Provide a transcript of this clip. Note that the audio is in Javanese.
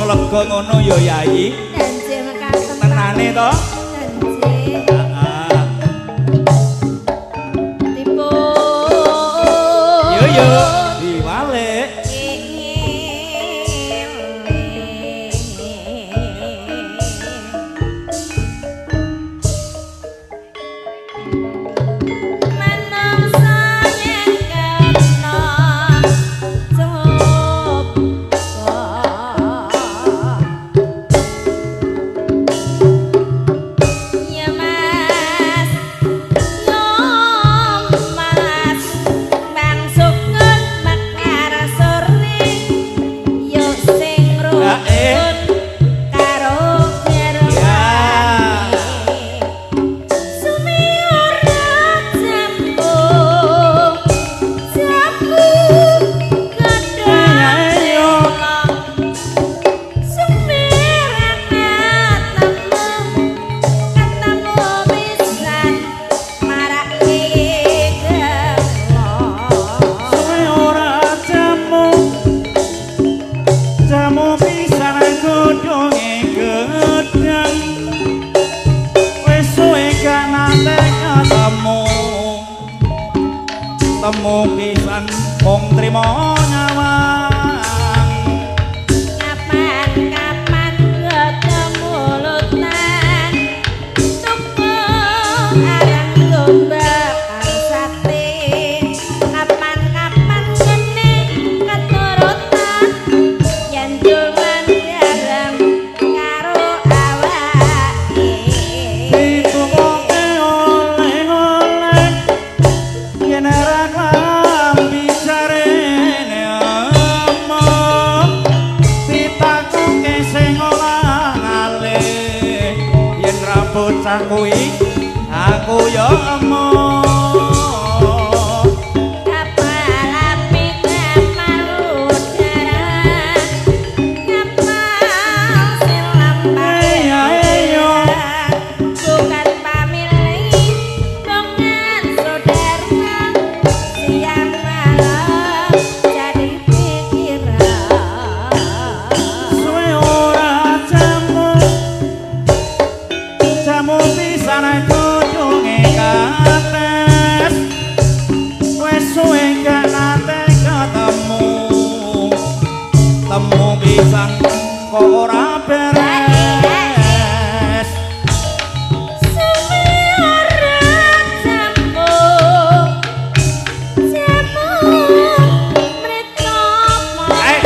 Lega ngono ya Yai. Janji mekaten. Tenane to? Janji. Heeh. Dipun. Yo yo diwalik. Temu pisan mung trimo nyawang. Kapan-kapan ketemu lutan tuku arang gombak sate. Kapan-kapan ngene keturutan yen cuman garam karo awake. Ditukoke oleh-oleh yen ora klambi jarene emong ditakoke sing olah-alih yen ra bocah kuwi aku ya emong. Kapal api, kapal udara, kapal selam Ayo. Bukan pamili, bukan saudara, siang malam jadi pikiran. Suwe ora jamu jamu pisan godhonge kates wis suwe gak nate ketemu temu. Pisan kok ora beres. Suwe ora jamu jamu mrita. Eh.